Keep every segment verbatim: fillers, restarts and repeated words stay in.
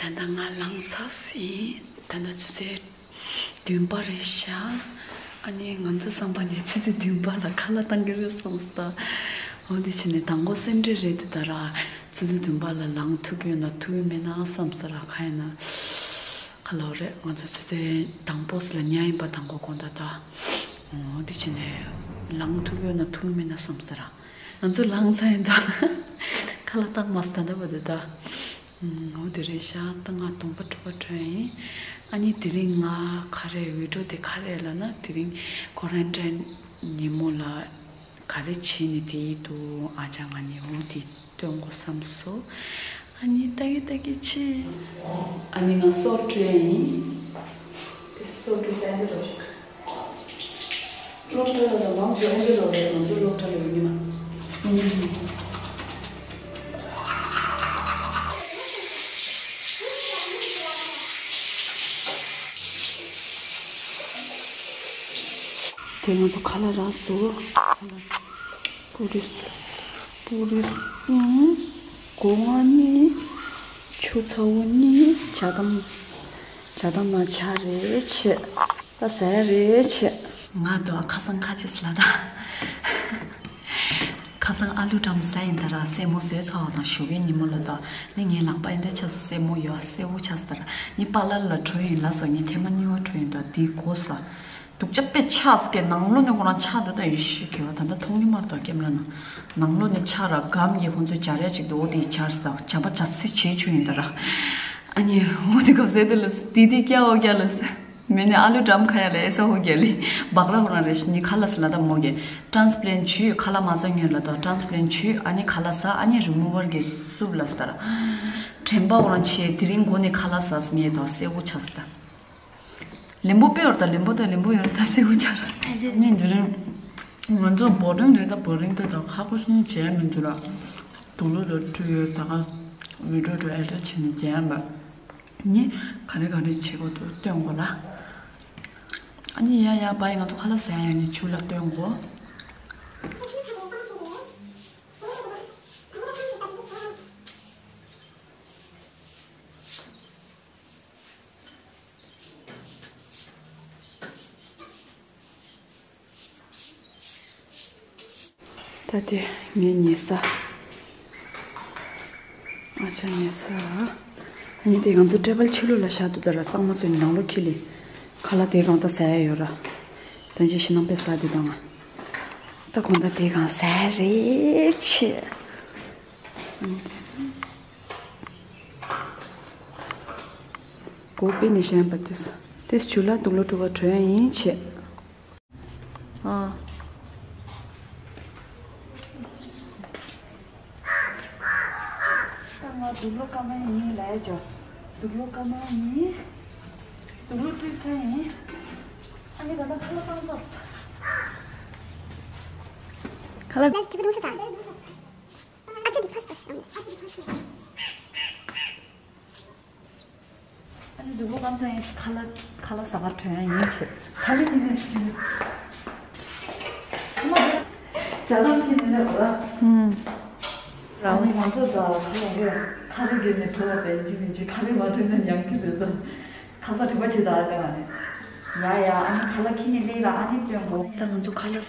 ད་ལྟ་ང་ལངས་ཚར་ཟིན། ད་ལྟ་ཆུ་ཚོད་བདུན་པ་རེད་ཤག་ཨ་ནི་ང་ཚོ་བསམ་པ་ནས་ཆུ་ཚོད་བདུན་པ་ལ་ཁ་ལག་བཏང་གི་རེད་བསམ་སོང་། འོ་དེ་བྱས་ནས་དང་པོ་སེམས་ཁྲལ་རེད་འདུག་ད་ར། ཆུ་ཚོད་བདུན་པ་ལ་ལངས་ཐུབ་ཀྱི་ཡོད་ན་ཐུབ་ཀྱི་མེད་ན་བསམ་ས་ར། གང་ཡིན་ན་ཁ་ལག་རེད། ང་ཚོ་ཆུ་ཚོད་དང་པོ་ལ་ཉལ་ཡིན་པ། དང་པོ་དགོང་དག་ད། འོ་དེ་བྱས་ནས་ལངས་ཐུབ་ཀྱི་ཡོད་ན་ཐུབ་ཀྱི་མེད་ན་བསམ་ས་ར། ང་ཚོ་ལངས་ཚར་ཡིན་ད། ཁ་ལག་བཏང་མ་སོང་ད་ལྟ་བར་དུ་ད། ཨུམ། འོ་དེ་རེད་ཤག་ད་ང་གདོང་པ་འཁྲུད་པ་འཁྲུད་ཡིན། ཨ་ནི་དེ་རིང་ང་ག་རེ་བི་ཌིའོ་དེ་ག་རེ་ལབ་ན། དེ་རིང་ཀོ་རན་ཊིན་ཉིན་མོ་ལ་ག་རེ་བྱས་ནས་བསྡད་ཡི་འདུག་ཨ་ཅག་ང་གཉིས། འོ་དེ་སྟོན་དགོས་བསམ་སོང་། ཨ་ནི་ལྟ་གི་ལྟ་གི་ཆེ། ཨ་ནི་ང་སོ་འཁྲུད་ཡིན། དེ་སོ་འཁྲུད་ས་འདི་རོ་ཞིག་སློབ་གྲྭ་ལ་དང་མང་ཆེ་ཨེ་འདྲ་ལོ་རེད། ང་ཚོ་སློབ་གྲྭ་ལ་ཡོད་ཉི་མ། དེ་ང་ཚོ་ཁ་ལག་རག་སོང་། པུ་རི་པུ་རི་གསུམ། སྒོ་ང་གཉིས། ཆུ་ཚ་བོ་གཉིས། ཇ་དམ། ཇ་དམ་ན་ཇ་རེ་ཆེ། ད་ཟ་ཡ་རེ་ཆེ། ང་དོ་ཁ་སང་ཁ་ཆེ་སླ་ད། ཁ་སང་ཨ་ལུ་ཀྲམ་ཟ་ཡིན་ད་ར། སྲས་མོ་བཟོས་ཚར་བ་དང་ཞོགས་ཀའི་ཉིན་མོ་ལ་ད། ནི་ངའི་ལག་པ་ཡིན་ད་ཆ་སྲས་མོ་ཡོད་སྲས་བུ་ཆ་ས་ད་ར། ནི་པ་ལར་ལ་འགྲོ་ཡིན་ལ་སོ། ནི་ཐེངས་མ་གཉིས་པ་འགྲོ་ཡིན་ད། དེ་གོ་ས། སྡུག་ཅག་དཔེ་ཆགས་སྐད་ནང་ལོགས་ནས་ཁོ་རང་ཆགས་འདུག་ད་ཡེ་ཤེས་གེ་བ་ད་ལྟ་མཐོང་གི་མ་རེད་ད་ཀེམ་ར་ནང་། ནང་ལོགས་ནས་ཆགས་ར་སྒམ་གྱི་ཁོང་ཚོས་སྦྱར་ཡ་ཅིག་འདུག་འོ་དེ་སྦྱར་ས་སྦྱར་བ་སྦྱར་ཚིག་བྱེད་ཆུ་ཡིན་ད་ར། ཨ་ནི་འོ་དེ་ག་ཟེར་དུ་ལ་དེ་དེ་སྐྱ་འོ་སྐྱ་ལ་ས་མེད་ནས་ཨ་ལུ་འགྲམ་ཁ་ཡ་ལ་ཨེ་ས་འོ་སྐྱ་ལི་སྦག་ར་ཁོ་རང་རེ་ཤི་ནི་ཁ་ལ་ས་ལ་ད་མོ་གེ་ཊ་རན་སི་པི་ལན་ཊི་བྱུས་ཁ་ལ་མ་ས་ཉོས་ལ་ད་ཊ་རན་སི་པི་ལན་ཊི་བྱུས་ཨ་ནི་ཁ་ལ་ས་ཨ་ནི་རི་མུ་ཝར་གི་སུབ་ལ་ས་ད་ར། དྲན་པ་འོ་རང་ཆེ་དེ་རིང་མགོ་ནས་ཁ་ལ་ས་ས་ངེས་དོ་སེ་འོ་ཆ་ས་ད། ལེམ་བུ་དཔེ་བར་དང་ལེམ་བུ་དང་ལེམ་བུ་ཡོད་ད་སེའུ་ཆར། ནི་འདི་རིང་ང་ཚོ་བོ་ཌིང་རེད་ད། བོ་ཌིང་ད་ད་ཁག་པོ་ཤིན་བྱས་མི་འདུག་ར། དུག་ལོག་ལ་བཀྲུས་ཡོད་ད་ག་བི་ཌིའོ་འགྲོ་ཨེ་ཌིཊ་བྱས་ནས་རྒྱན་པ་ནི་ག་རེ་ག་རེ་བྱེད་དགོས་འདུག་སྟོན་དགོས་ལ། ཨ་ནི་ཡ་ཡ་བའི་ང་ཚོ་ཁ་ལག་ཟ་ཡ་ཡ་ནི་ཆུ་ལ་སྟོན་དགོས། ད་དེ་ངའི་ཉལ་ས། ཨ་ཅག་ཉལ་ས། ཨ་ནི་དེ་ང་ཚོ་ཊེ་བལ་ཕྱི་ལོགས་ལ་བཞག་འདུག་ད་ར། གཙང་མ་བཟོས་ནས་ནང་ལོགས་འཁྱེར་ལེ། ཁ་ལག་དེ་གང་ལྟར་ཟ་ཡ་ཡོད་ར། ད་ཅི་ཞིག་ནང་པའི་ཟ་དེ་དང་། ད་གང་ལྟར་དེ་གང་ཟ་ཡ་རེད་ཆེ། སྒོ་ཕྱེ་ནས་བཞེངས་པ་དེ། དེ་ཆུ་ལ་དུག་ལོག་བཀྲུ་བ་བྲོས་ཡིན་ཆེ། ཨ། ད་ང་དུག་ལོག་སྐམ་པ་ཡིན་ལབ་ཡ་ཅོ། དུག་ལོག་སྐམ་པ་ཡིན། དུག་ལོག་བཀྲུས་ཚར་ཡིན། ཨ་ནི་ད་ལྟ་ཁ་ལག་བཏང་ཚར། ཁ་ལག་ཁ་ལག་ཁ་ལག་ཁ་ལག་ཨ་ཅག་གི་ཕ་སི་པ་སི། ཨ་ནི་དུག་ལོག་སྐམ་ཚར་ཡིན། ཁ་ལག་ཁ་ལག་ཟ་གར་བྲོས་ཡ་ཡིན་ཆེ། ཁ་ལག་ཁྱེར་ནས་ཤི། ཇ་དམ་ཁྱེར་ནས་ལེབ་ར། ཨུམ། ཨ་ནི་ང་ཚོ་ད་ཁ་ལག་རེད། ཁ་རེ་གྱོན་ནས་བྲོས་པ་དེ་ཡིན་གཅིག་མིན་གཅིག་ཁ་རེ་མ་བྲོས་ན་ཉམས་ཀྱི་རེད་ད། ཁ་ས་དྲི་བ་བྱེད་ད་ཨ་ཅག་ང་ནི། ཡ་ཡ། ཨ་ནི་ཁ་ལག་ཁྱེར་ནས་སླེབས་ལ་ཨ་ནི་སྟོན་དགོས། ད་ང་ཚོ་ཁ་ལག་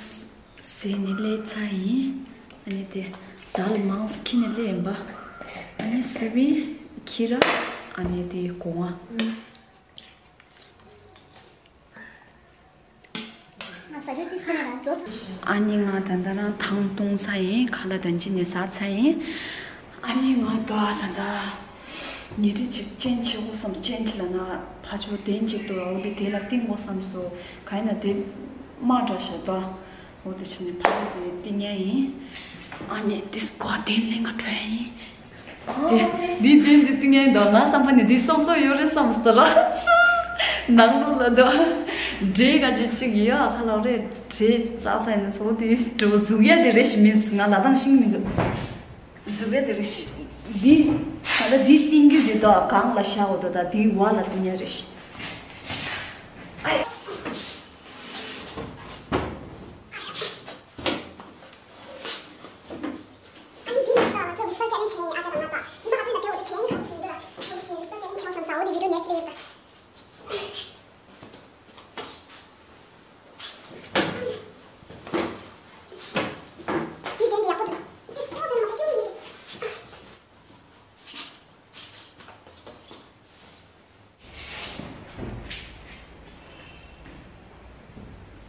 ཟས་ནི་ལས་ཚ་ཡིན། ཨ་ནི་དེ་དལ་མང་ཁྱི་ནི་ལས་ཡིན་པ། ཨ་ནི་སི་པིན་ཁྱི་ར། ཨ་ནི་དེ་སྒོ་ང་། ཨ་ནི་ང་ད་ལྟ་རང་ཐང་བཏུང་ཚ་ཡིན། ཁ་ལག་དང་ཅི་ནས་ཟ་ཚ་ཡིན། ཨ་ནི་ང་ད་ད་ད་ཉལ་ཁྲི་ཅིག་ཅན་ཆེ་གོ་བསམ། ཅན་ཆེ་ལ་ན་ཕ་ཆོ་དན་ཅིག་ཏུ་འོ་དེ་དེ་ལ་བཏིང་གོ་བསམ་སོ། ག་ཡིན་ན་དེ་མ་འདྲ་ཤ་ད། འོ་དེ་ཕྱིན་ནས་ཕ་གི་དེ་བཏིང་ཡ་ཡིན། ཨ་ནི་དེ་སྐོར་དེ་ལེན་ག་འགྲོ་ཡ་ཡིན། དེ་དེ་དེ་བཏིང་ཡ་ཡིན་ད། ང་བསམ་པ་ནི་དེ་སོག་སོག་ཡོད་རེད་བསམ་སོང་ལ། ནང་ལོགས་ལ་འདུག་འདྲེ་ག་ཅིག་ཅིག་ཡོད་ཨ་ཁ་ལག་རེད། དྲི་ཙག་ཙག་ཡིན་སོ་དེ་འགྲོ་གཟུགས་ཡ་དེ་རེ་ཞིག་མིན་སོང་། ང་ལ་དང་ཤིང་མི་འདུག་གཟུགས་ཡ་དེ་རེ་ཞིག་འདི་ད་ལྟ་འདི་བཏིང་རྒྱུ་རེད་ད། གང་ལ་བཞག་འོ་ད། ད་འདི་བ་ལ་བཏིང་ཡ་རེ་ཞིག་ཨ་ཡ། ཨ་ནི་འདི་ནི་ད་ང་ཚོ་research challenge བྱས་ནས་ཨ་ཅག་དང་ང་ད་འདི་ང་ཚོ་ད་དེ་འོ་དེ་བྱས་ནས་ཁ་བྱས་འདི་ལ་ཁ་བྱས་research challenge བྱས།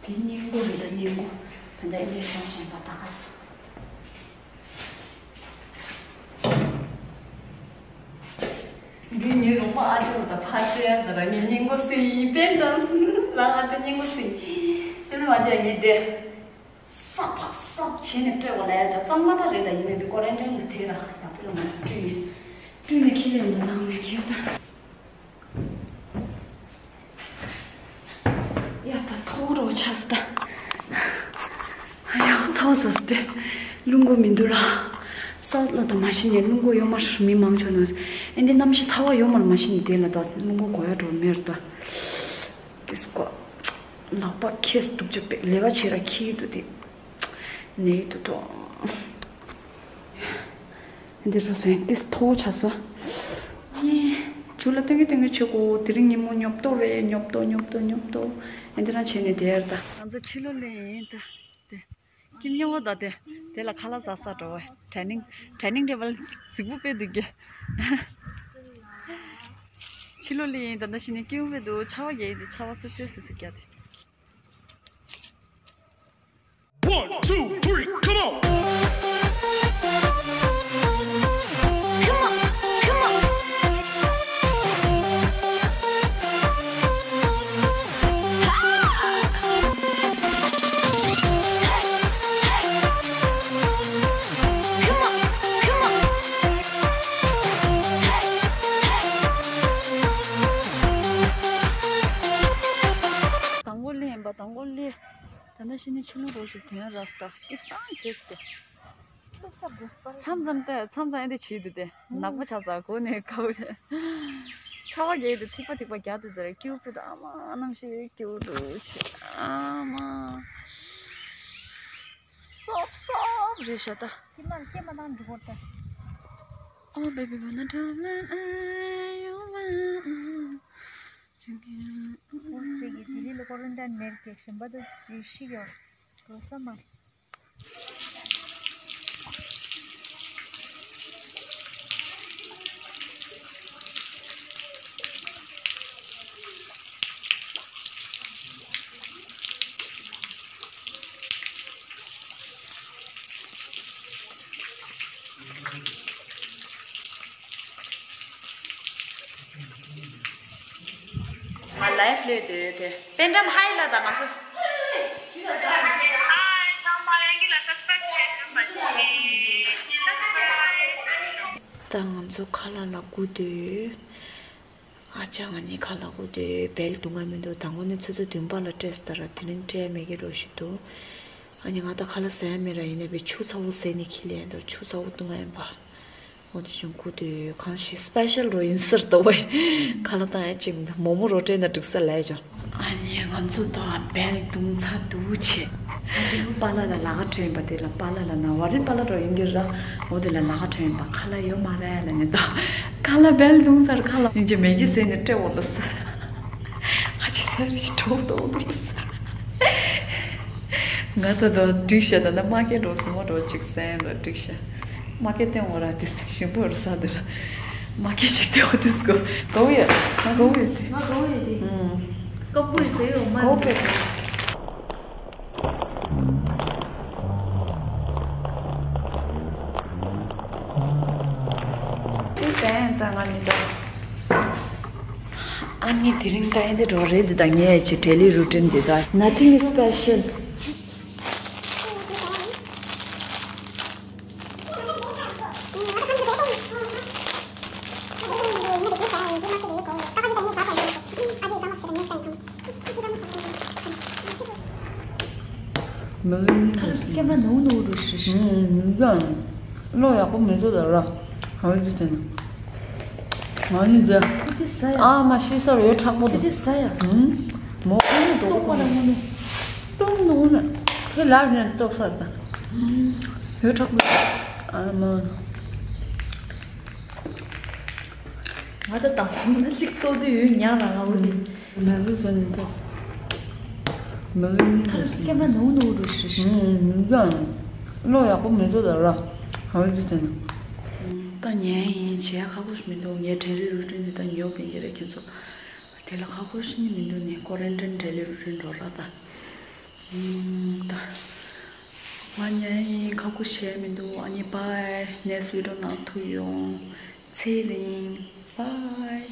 དེ་སྙིང་པོ་རེད། ད་སྙིང་པོ་ད་ལྟ་ཨེ་འདྲས་བྱུང་བཞིན་པ་ད་ག་ས། འདི་ངའི་རོགས་པ་ཨ་ཅོ་དང་ཕ་ཅོ་ཡ་ད་ར་ངའི་སྙིང་པོ་སུ་ཡིན་པས་དང་ལ་ཨ་ཅོ་སྙིང་པོ་སུ་ཡིན་སེམས་མ་བྱས་ངས་དེ། སག་པག་སག་བྱས་ནས་སྤྲད་དགོས་ལ་ཡ་ཅག་གཙང་མ་ད་རེད། ད་ཡིན་ནའི་འདི་ཀོ་རན་ཊིན་ལ་དེ་ར་ཡག་པོ་ལ་མ་བཀྲུས་ནས་བཀྲུས་ནས་ཁྱི་ལས་འདི་ནང་ནས་ཁྱེར་ད། ཡ་ད་ཐོག་རོ་ཆགས་སོ་ད། ཡ་ཚ་བ་ཟ་སྟེ་རླུང་སྒོ་མི་འདུག་ར། སའུ་ཐི་ལ་ད་མ་གཞི་ནས་རླུང་སྒོ་ཡོད་མ་རེད། མི་མང་ཆོག་ནས་ཨེ་འདི་གནམ་གཤིས་ཚ་བ་ཡོད་མ་རེད། མ་གཞི་ནས་དེ་ལ་ད་རླུང་སྒོ་གོ་ཡ་འགྲོ་མེད་རེད་ད། ཏིས་ཀོ། ལག་པ་ཁེས་འདུག་ཅག་པས་ལས་ཀ་བྱེད་ར་ཁྱི་འདུག་དེ། ནས་འདུག་དོ། འདི་རུ་སོན་ཏིས་མཐོ་བོ་ཆགས་སོ། ནས་ཇུ་ལ་སྟོན་གི་སྟོན་གི་བྱེད་དགོས། དེ་རིང་ཉིན་མོ་ཉོབ་ཏོ་རེད། ཉོབ་ཏོ་ཉོབ་ཏོ་ཉོབ་ཏོ། ཨེ་འདི་རང་བྱས་ནས་བསྡད་ཡར་ད། ང་ཚོ་ཕྱི་ལོགས་ལ་ཡིན་ད། དེ། ཀིམ་ཉོ་བོ་ད་དེ། དེ་ལ་ཁ་ལག་ཟ་ས་འགྲོ་བས། ཊེ་ནིང་། ཊེ་ནིང་འདྲ་བ་ལ་རྫིག་པོ་དཔེ་འདུག་གི། ཕྱི་ལོགས་ལ་ཡིན་ད་ད་ཤི་ནས་ཀིམ་དཔེ་འདུག་ཆར་པ་རྒྱག་ཡིན་དེ་ཆར་པ་སེ་སེ་སེ་སེ་རྒྱག་དེ། One, two, three, come on! དང་པོ་ལེན་པ་དང་པོ་ལེན། ད་ནི་ཕྱི་ནས་ཆུ་ལུད་རོ་ཞིག་དོན་ར་སྐ་ཨིབ་སང་བྱེད་སྐད། མཚམས་མཚམས་ཏེ་མཚམས་མཚམས་ཨེ་འདི་བྱེད་དུ་ཏེ་ནག་པོ་ཆགས་ས་གོ་ནས་ཁ་བོ་ཆེ། ཆར་པ་རྒྱག་དུ་ཐིགས་པ་ཐིགས་པ་རྒྱག་དུ་ཟེར་ཀྱུ་པི་ད་ཨ་མ་ཨ་ནམ་ཞིག་ཀྱུ་རུ་ཆེ་ཨ་མ། སོབ་སོབ་རེད་ཤ་ད། ཀྱེ་མ་ཀྱེ་མ་དང་འགྲོ་གོ་ད། Oh baby wanna come and you want. ཨོ་སི་ཀྲི་ལི་ཡ་ལ་ཀོ་རན་ཊིན་མེད་ཀྱི་ཞིམ་པ་དུ་ཡུལ་ཤི་ཡོད། གོ་ས་མ། ང་ལའིབ་ལས་དེ་དེ་པན་ཀྲམ་ཧའི་ལ་དང་ང་ཚོ། ད་ང་ཚོ་ཁ་ལག་ལ་སྒུག་དུས། ཨ་ཅག་ང་གཉིས་ཁ་ལག་སྒུག་དུས་བལ་རྡུང་ང་མི་འདུག་དང་པོ་ནས་ཆུ་ཚོད་བདུན་པ་ལ་སྤྲད་སོང་ད་ར་དེ་རིང་སྤྲད་མེད་ཀྱི་རོ་ཞིག་འདུག་ཨ་ནི་ང་ད་ཁ་ལག་ཟ་ཡ་མེད་ར་ཡིན་ནའི་བའི་ཆུ་ཚ་བོ་ཟས་ནི་ཁྱི་ལས་འདུག་ཆུ་ཚ་བོ་བཏུང་ང་ཡིན་པ། འོ་དེ་བྱུང་སྒུག་དུས་གང་ཞིག་སི་པེ་ཤལ་རོ་ཡིན་ཟེར་དོ་བས། ཁ་ལག་བཏང་ཡ་གཅིག་མོག་མོག་རོ་སྤྲད་ན་འགྲིག་ས་ལས་ཀྱང་། ཨ་ནི་ང་ཚོ་ད་བལ་རྡུང་ཚར་འདུག་བྱས། པཱ་ལགས་ལ་ལག་ཁ་འཕྲོད་ཡིན་པ་དེ་ལ་པཱ་ལགས་ལ་ན་བ་རི་པཱ་ལགས་རོ་ཡིན་གྱི་ར། འོ་དེ་ལ་ལག་ཁ་འཕྲོད་ཡིན་པ་ཁ་ལག་ཡོད་མ་རེད་ལ་ནི་ད། ཁ་ལག་བལ་རྡུང་ཚར་ཁ་ལག་ཡིན་གྱི་མེད་ཀྱི་ཟས་ནི་སྤྲད་འོ་ལ་ས། ཨ་ཅེ་ས་རི་གྲོགས་དོ་འོ་དེ་ལ་ས། ང་ད་དོ་འགྲིག་ཤ་ད་ན་མ་སྐད་འགྲོ་སུ་མ་འགྲོ་ཅིག་སེན་ལ་འགྲིག་ཤ། མ་སྐད་སྟོན་འོ་ར་དེ་ཞིམ་པོ་ར་ས་དེ་ར། མ་སྐད་ཅིག་སྟོན་འོ་དེ་སྐོ་གོ་ཡ་ང་གོ་ཡ་དེ། ང་གོ་ཡ་དེ། ཀོ་ཀོ་ཡི་ཟེར་ཡོད་མ་གོ་རེད། དེ་ཟེན་ད་ང་ནི་ད། ཨ་ནི་དེ་རིང་ད་ཡིན་དེ་འགྲོ་རེད་འདི་ད་ངས་ཀྱི་daily routine འདི་ད་nothing is special. མི་ལ་མི་ཁ་ལ་སྐྱེས་པ་ནོར་ནོར་རུ་ཧྲི་ཧྲི། མི་ལ་བློ་ཡག་པོ་མི་འདུག་ལ་ར། གང་ཡོད་དུ་ཟེར་ན། ང་ནི་ཟེར། དེ་ཟ་ཡ། ཨ་མ་ཤི་ས་རེད་ཁྲག་པོ་དེ་འདུག་དེ་ཟ་ཡ། ཧུམ། མོ་ཨ་ནི་འགྲོ་གི་ལྟོགས་པ་ལ་ངོ་ནི། ལྟོགས་ནི་ངོ་ནི། དེ་ལ་ནི་ལྟོགས་ས་རེད་ད། ཡོད་ཁྲག་པོ། ཨ་མ། ང་ད་དང་པོ་ན་གཅིག་ལྟོགས་དུས་ཡོད་ཉག་རང་ལ་འོ་དེ། མི་ལུས་ཟེར་ནི་ད། མི་ལུས་མི་ད་ཐུབ་སི། སྐྱེས་པ་ནོར་ནོར་འགྲོ་ཞིག་རེད། མི་འདང་། བློ་ཡག་པོ་མི་འདུག་ལ་ལ། ག་བ་ཅི་ཟེར་ན། ད་ཉན་ཡིན་བྱས་ཁག་པོ་ཞིག་མི་འདུག་ངས་དྲན་རེ་རུ་རེ་ནི་ད་ཉོ་གི་ཡིན་རེད་ཁྱོད་ཚོ། དེ་ལ་ཁག་པོ་ཞིག་མི་འདུག་ནས་ཀོ་རན་ཊིན་དྲན་རེ་རུ་རེ་འགྲོ་ར་ད། ད། ང་ཉན་ཡིན་ཁག་པོ་བྱས་མི་འདུག་ཨ་ནི་bye next video ནང་ཐུག་ཡོང་། ཚེ་རིང་bye།